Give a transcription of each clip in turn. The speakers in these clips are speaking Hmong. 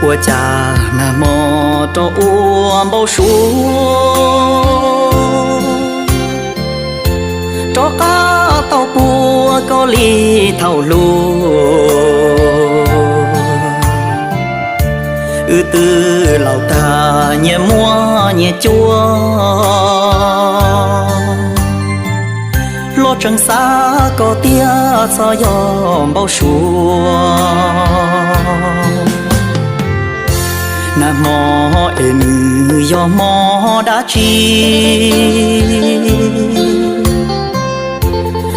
Ua cas nag hmo rov ua npau suav, rov qab tau puag koj li thaum hluas. Wb twb laus tag nyias muaj nyias cuab, luag tseem xav koj tiag txhob yog npau suav. Nag hmo es nws yog hmo dab tsi,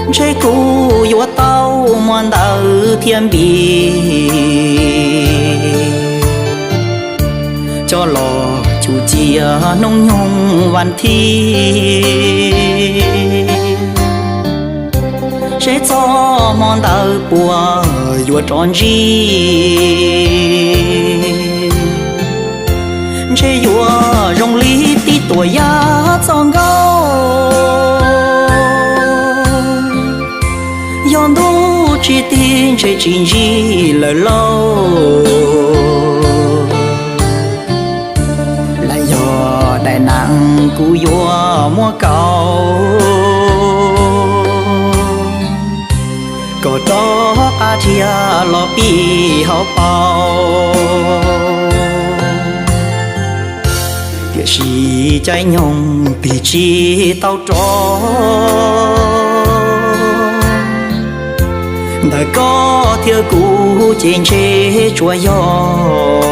ntshe kuv yuav tau muab ntawv thiab npis coj los cuv cia hnub nyoog vas thib, seb txog hmo ntawd puas yuav rov ntsib. Ntshe yuav zoo li tib tuam yaj txoj nkauj, yog ntuj tsis tig ntshe tsis ntsib lawm lauj. Los yog daim neeb kuv yuav muab kaus, kom rov qab dhia los pib hauv paus. Tiam sis caij nyoog tig tsis tau rov, ntawm koj thiab kuv ces ntshe tsuas yog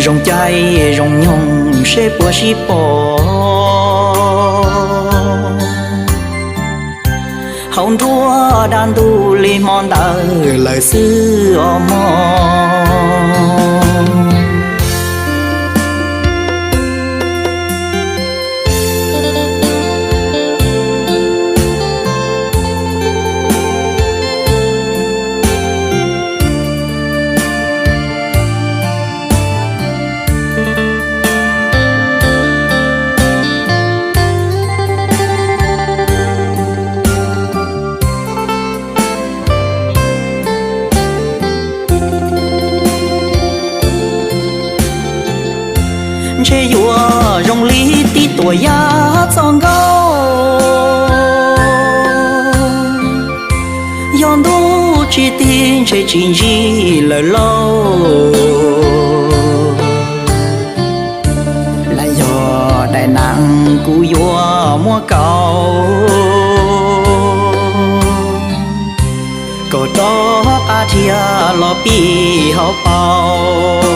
zoo caij zoo nyoog seb puas sib pom hauv nruab dab ntub li hmo ntawd lawm xwb os mog. Ntshe yuav zoo li tib tuam yaj txoj nkauj, yog ntuj tsis tig ntshe tsis ntsib lawm lauj. Los yog daim neeb kuv yuav muab kaus, kom rov qab dhia los pib hauv paus.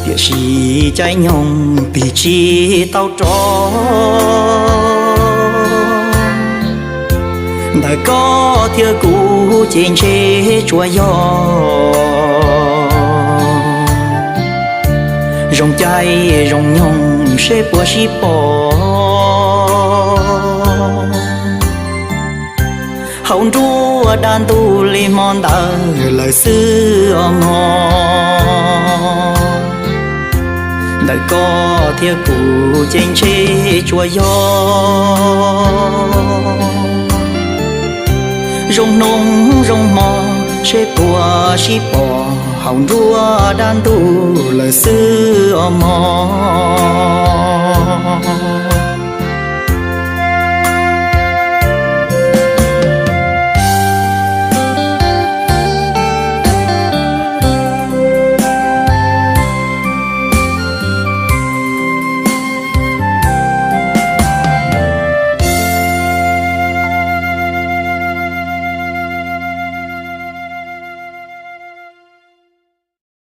Tiam sis caij nyoog tig tsis tau rov, ntawm koj thiab kuv ces ntshe tsuas yog zoo caij zoo nyoog seb puas sib pom hauv nruab dab ntub li hmo ntawd lawm xwb os mog. Ntawm koj thiab kuv ces ntshe tsuas yog zoo hnub zoo hmo seb puas sib pom hauv nruab dab ntub lawm xwb os mog.